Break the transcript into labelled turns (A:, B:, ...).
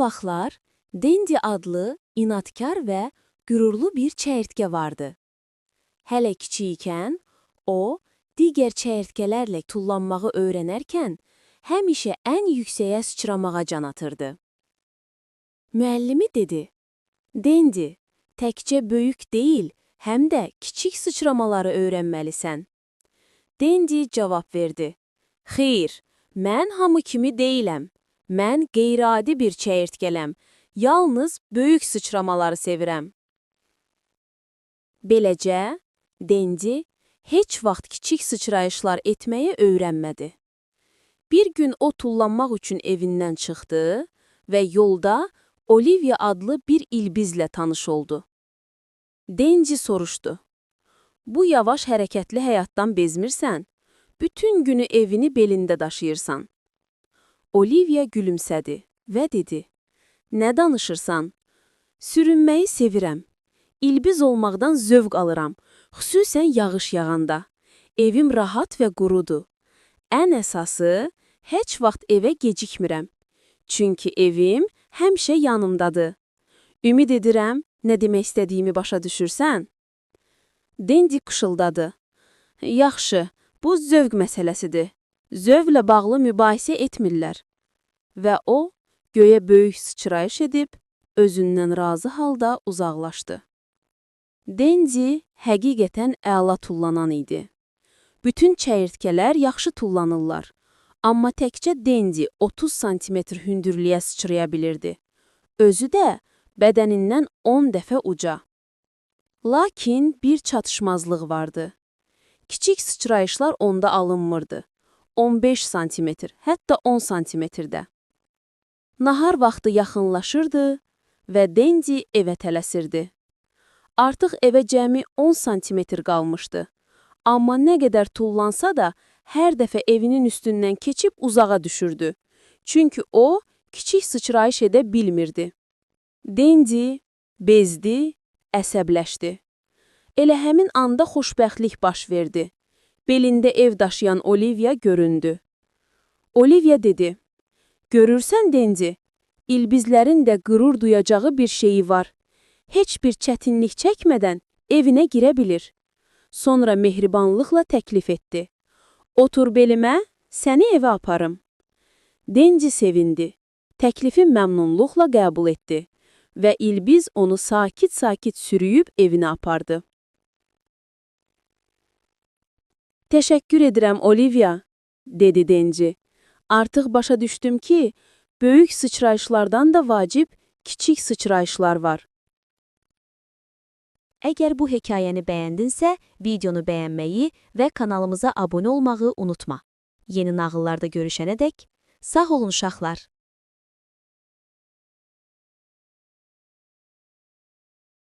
A: vaxtlar Dendi adlı inadkar və qürurlu bir çəyirtkə vardı. Hələ kiçik ikən o, digər çəyirtkələrlə tullanmağı öyrənərkən həmişə ən yüksəyə sıçramağa can atırdı. Müəllimi dedi: "Dendi, təkcə böyük deyil, həm də kiçik sıçramaları öyrənməlisən." Dendi cavab verdi: "Xeyr, mən hamı kimi deyiləm. Mən qeyri-adi bir çəyirtkələm. Yalnız böyük sıçramaları sevirəm." Beləcə, Dendi heç vaxt kiçik sıçrayışlar etməyi öyrənmədi. Bir gün o tullanmaq üçün evindən çıxdı və yolda Olivia adlı bir ilbizlə tanış oldu. Dendi soruşdu: "Bu yavaş hərəkətli həyatdan bezmirsən? Bütün günü evini belində daşıyırsan." Olivia gülümsədi və dedi: "Nə danışırsan? Sürünməyi sevirəm. İlbiz olmaqdan zövq alıram, xüsusən yağış yağanda. Evim rahat və qurudur. Ən əsası, heç vaxt evə gecikmirəm. Çünki evim həmişə yanımdadır. Ümid edirəm, nə demək istədiyimi başa düşürsən?" Dendi pıçıldadı: "Yaxşı, bu zövq məsələsidir. Zövqlə bağlı mübahisə etmirlər." Və o, göyə böyük sıçrayış edib, özündən razı halda uzaqlaşdı. Dendi həqiqətən əla tullanan idi. Bütün çəyirtkələr yaxşı tullanırlar. Amma təkcə Dendi 30 sm hündürlüyə sıçraya bilirdi. Özü də bədənindən 10 dəfə uca. Lakin bir çatışmazlıq vardı. Kiçik sıçrayışlar onda alınmırdı. 15 sm, hətta 10 sm-də. Nahar vaxtı yaxınlaşırdı və Dendi evə tələsirdi. Artıq evə cəmi 10 sm qalmışdı. Amma nə qədər tullansa da, hər dəfə evinin üstündən keçib uzağa düşürdü. Çünki o, kiçik sıçrayış edə bilmirdi. Dendi bezdi, əsəbləşdi. Elə həmin anda xoşbəxtlik baş verdi. Belində ev daşıyan Olivia göründü. Olivia dedi: "Görürsən Dendi, ilbizlərin də qürur duyacağı bir şeyi var. Heç bir çətinlik çəkmədən evinə girə bilir." Sonra mehribanlıqla təklif etdi: "Otur belimə, səni evə aparım." Dendi sevindi. Təklifi məmnunluqla qəbul etdi və ilbiz onu sakit-sakit sürüyüb evinə apardı. "Təşəkkür edirəm Olivia," dedi Dendi. "Artıq başa düşdüm ki, böyük sıçrayışlardan da vacib kiçik sıçrayışlar var."
B: Əgər bu hekayəni bəyəndinsə, videonu bəyənməyi və kanalımıza abunə olmağı unutma. Yeni nağıllarda görüşənədək sağ olun uşaqlar.